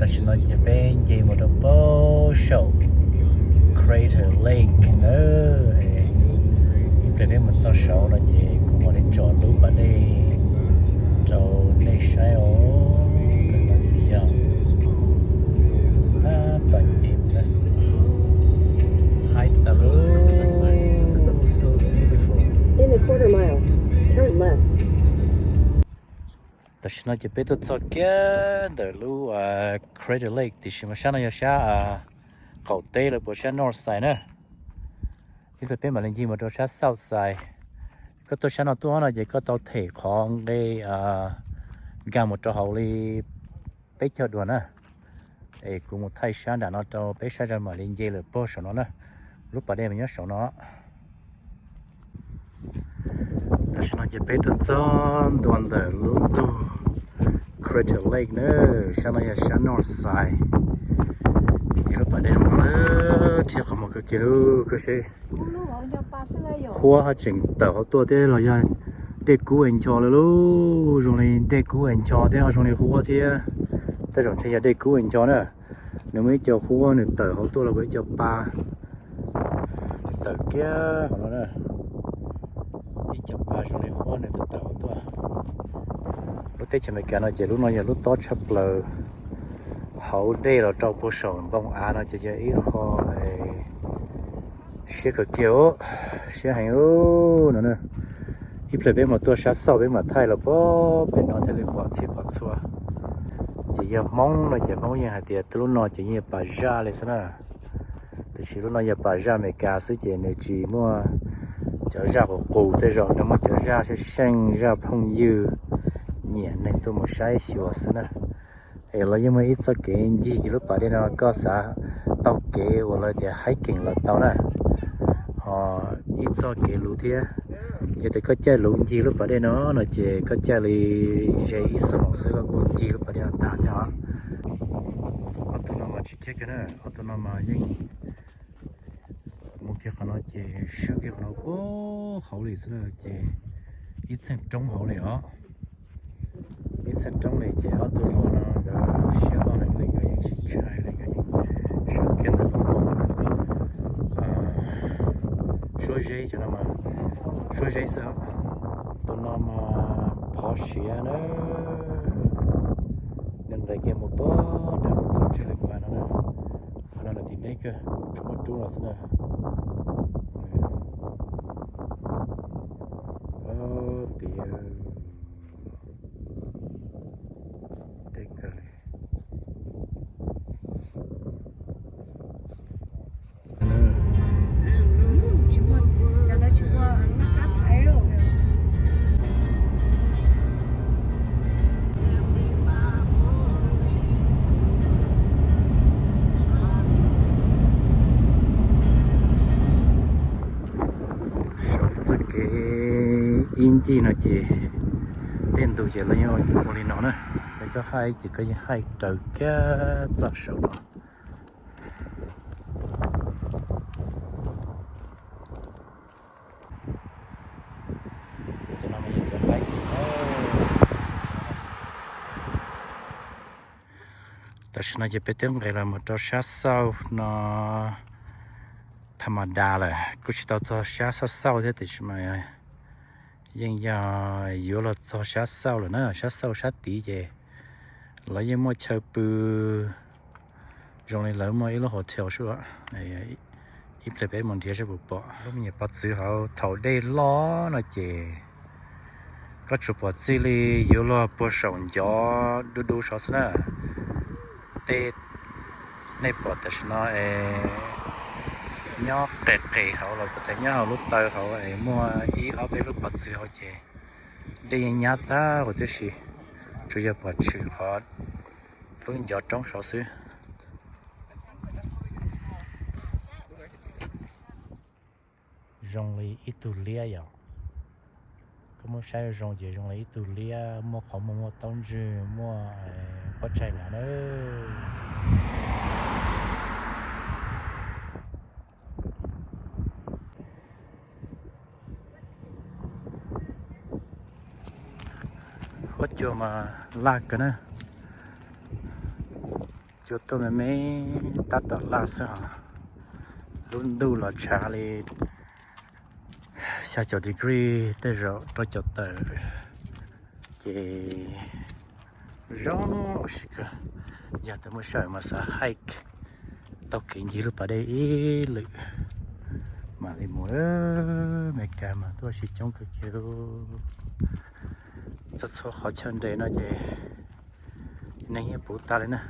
Tam sim no ces peb nce mus rau pem saum Crater Lake na. Ib pliag peb mus txog saud no ces kuv mam li tso lub pas dej rau nej saib os. Ntawm no ces yog tab tom nce mus na. Haib tas lub, so beautiful. In a quarter mile, turn left. Tam sim no ces peb tuaj txog kiag ntawm lub Crater Lake, tiam sis mas sab no yog sab qaum teb los puas sab north side na. Ib pliag peb mam li ncig mus rau sab south side. Koj tuaj sab no tuaj no ces koj tau them qhov nqe nkag mus rau hauv li peb caug dua na. Es kuv mus thaij sab nram no rau peb saib, mam li nce lawm pem saum no na. Lub pas dej mas nyob saum no. Tam sim no ces peb tuaj txog ntua ntawm lub ntug Crater Lake na, sab no yog sab north side. Ces lub pas dej zoo no na, thiab qhov muag kawg kiag lub koj seb. Huab ho tseem tawm hauv tuaj thiab los yog dej kub es ncho lawm lauj, zoo li dej kub es ncho thiab ho zoo li huab thiab. Tej zaum ntshe yog dej kub es ncho na. Nws muaj ib co huab nws tawm hauv tuaj los ib co pa tawm kiag hauv no na. Ib co pa zoo li huab nws tawm tawm hauv tuaj. Lub teb chaws Amelikas no ces lub no yog lub tob tshaj plaws hauv dej los rau puag saum npoo av no ces yog ib qho siab kawg kiag, siab heev no. Ib pliag peb mus tuaj sab south peb mam thaij los pem no thiaj li pom txhij pom txhua. Ces yog Hmoob no ces Hmoob yeej hais tias lub no ces yeej yog pas zaj li xwb na. Tiam sis lub no yog pas zaj Amelikas xwb ces nws tsis muaj cov zaj qus qus, tej zaum nws muaj cov zaj seej seej, zaj phooj ywg, nyiam neeg tuaj mus saib xyuas xwb na. Es los yeej muaj ib txoj kev ncig lub pas dej no, koj xav taug kev uas lawv tias hiking los tau na. Ho ib txoj kev luv thiab. Yog tias koj caij luv ncig lub pas dej no no ces koj caij li ze ib xuab moos xwb koj kuj ncig lub pas dej no tag thiab os. Ob tug no mas tsis txiab kiag na, ob tug no mas yeej mus kiag qhov no ces swb kiag qhov no puag hauv li xwb na, ces ib txheej roob hauv li os. Ib txheej roob li ces ob tug hluas no nkawd siab loj heev li, nkawd yeej tsis ntshai li, nkawd yeej sawv kiag ntawm lub suab zeb, cov no mas suab zeb xwb. Tus no mas phov siav na, nws nqes kiag mus puag nram lub toj tswj hwm pas no na. Qhov no lawv tim deb kawg, tsuas muaj rub los xwb na. Tias deb kawg li. Saum txoj kev ib ncig no ces tej ntu ces lawv yeej ua li no na. Lawv koj haij ces koj yeej haij raws kiag txoj saum no. Cov no mas yog cov hiking na. Tam sim no ces peb twb nqes los mus rau sab south no tha ma da lawm, kuj tsis tau txog sab south south thiab tiam sis mas yeej yog yuav los txog sab south lawm na. Sab south sab tid ces lawv yeej muaj chaw pw zoo li lawv muaj ib lub hotel xwb. Ib pliag peb mus nrhiav saib puas pom lub me nyuam pov txwv hauv. Thaum dej loj no ces koj tsuas pom txij li yuav luag puag saum ncov du du saud xwb na. Tej nej pom tam sim no es nyob qis qis hauv los puas tas nyob hauv lub taw hauv es muaj ib ob peb lub pov txwv hauv ces dej yeej nyab tag huv tib si, tsuas yog pom tshwm qhov lub ncov roob saud xwb. Zoo li ib tug liab yom. Koj muab saib zoo ces zoo li ib tug liab muaj qhov muag, muaj taub ntswg, muaj pob tsaig nrad na. Huab cua mas laj kawg na. Yuav tuaj me me tab tom laj xwb os. Lub ntuj los tshav li xya caum degree tej zaum rau caum tawm, ces zoo ua si kawg. Yog tias muaj sij hawm mas xav hike tau kev ncig lub pas dej ib lwm mam li mus. Amelikas mas tuaj ua si coob kawg kiag. Txog txhua qhov chaw nres no ces neeg yeej puv tas li na.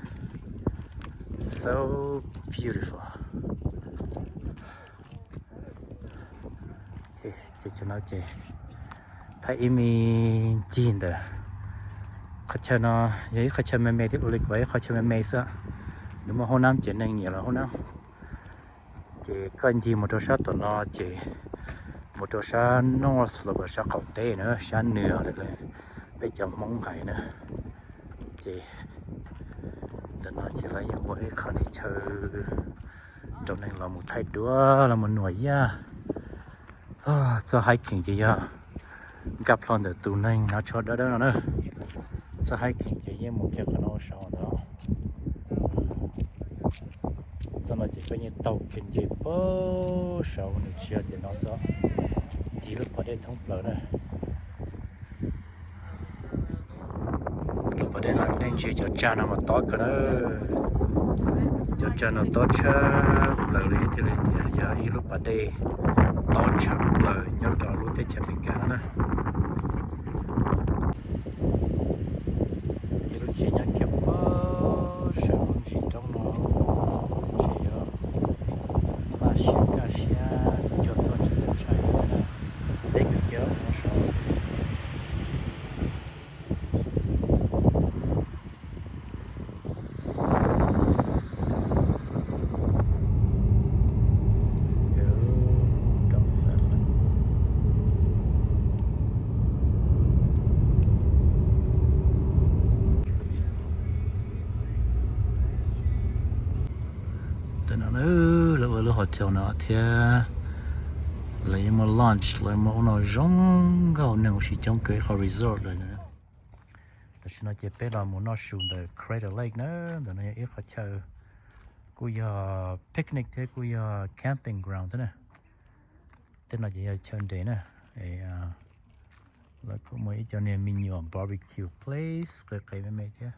So beautiful. Ces cov no ces thaij ib me ncig ntawm qhov chaw no, yog ib qhov chaw me me thiab ua li kuv ib qhov chaw me me xwb. Nws muaj hoob nab ces neeg nyiam los hoob nab. Ces koj ncig mus rau sab tom no ces mus rau sab north los sab qaum teb na, sab nws peb cov Hmoob hais na. Ces ntawm no ces lawv yeej ua ib qho chaw rau neeg los mus thaij duab los mus nuam yaj. Txoj hiking ces yog nkag plho ntawm tus neeg hnav tsho dawb dawb no na. Txoj hiking ces yeej mus kiag qhov no ua saud ntawd. Txoj no ces koj yeej taug kev nce pem saud nws tsis yog tias no xwb, ncig lub pas dej thoob plaws na. Lub pas dej no nej ntsia cov tsag no mas tob kawg na. Cov tsag no tob tshaj plaws li thiaj li tias yog ib lub pas dej tob tshaj plaws nyob rau lub teb chaws Amelikas no na. Ib lub tsev nyob kiag pem saum lub ntsis roob no, tsev laj siab kaj siab cua tuaj tsis tau tshaj li na. Deb kawg kiag no saud. Tam no lawv ua lub hotel no thiab, lawv yeej muaj lounge, lawv muaj ub no zoo nkauj, neeg ua si coob kawg, ib qho resort lawm na. Tam sim no ces peb los mus noj su ntawm Crater Lake na. Ntawm no yog ib qho chaw kuj yog picnic thiab kuj yog camping ground thiab na. Tej no ces yog chaw nres na. Lawv kuj muaj ib co niag me nyuam barbecue place qis qis me me thiab.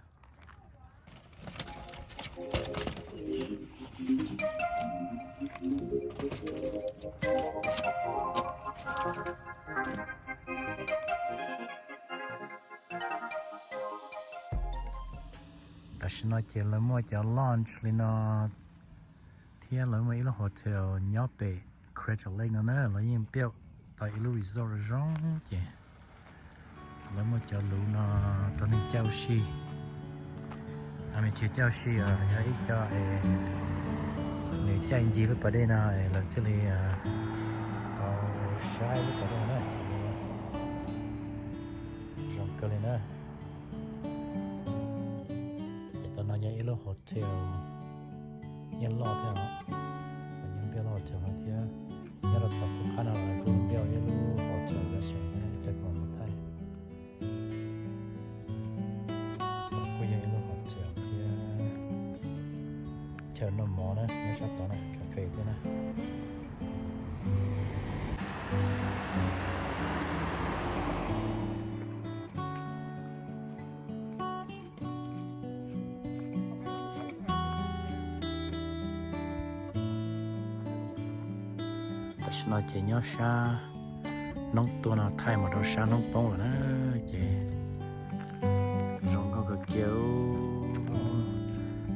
Tam sim no ces lawv muaj cov lounge li no thiab lawv muaj ib lub hotel nyob pem Crater Lake no na. Lawv yeej build tau ib lub resort zoo ces lawv muaj cov luv no rau neeg caij ua si. Nws tsis caij ua si, yog ib co es nws caij ncig lub pas dej no es lawv thiaj li tau saib lub pas dej na. Zoo kawg li na. Ces tam no yog ib lub hotel yeej loj thiab os. Lawv yeej build lub hotel no thiab. Nyob rau tom qab no lawv kuj build ib lub hotel restaurant thiab, ib co kom mus thaij. Kuj yog ib lub hotel thiab, chaw noj mov na, nyob sab tod na, cafe thiab na. Tam sim no ces nyob sab hnub tuaj no thaij mus rau sab hnub poob lawm na, ces zoo nkauj kawg kiag.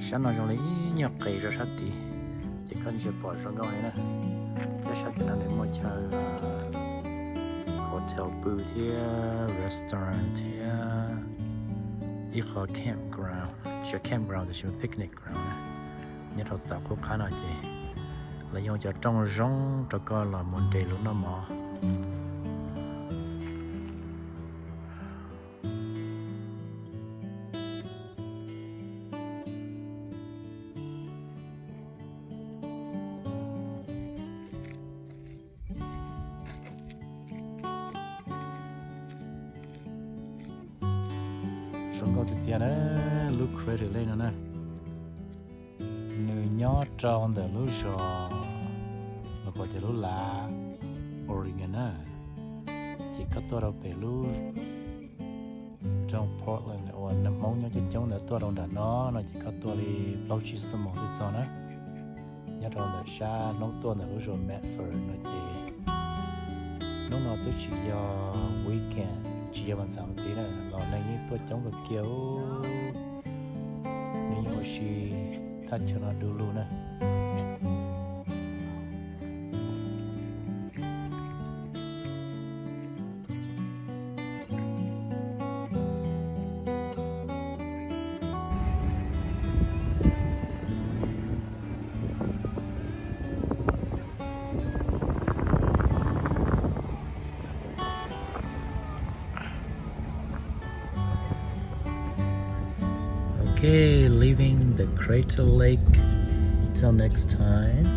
Sab no zoo li ib nyuag qis rau sab tid, ces koj ntsia pom zoo nkauj li na. Thiab sab tim no nws muaj chaw hotel pw thiab restaurant thiab ib qho campground, tsis yog campground tiam sis picnic ground na. Nyob rau tom qub qab no ces lawv yeej ua cov rooj zoo rau koj los mus nres luv noj mov. Zoo nkauj tiag tiag na, lub Crater Lake no na. Nws nyob rau ntawm lub zos los pom tias lub lav Oregon na. Ces koj tuaj rau pem lub roob Portland uas neeg Hmoob nyob coob coob ntawd tuaj rau nram no no ces koj tuaj li plaub tsib xuab moos twb txog na. Nyob rau ntawm sab hnub tuaj ntawm lub zos Medford no ces hnub no twb tsis yog weekend, tsis yog vas xaum tid na los neeg yeej tuaj coob kawg kiag. Nws yeej ua si thaj chaw no du lug na. Okay, leaving the Crater Lake. Till next time.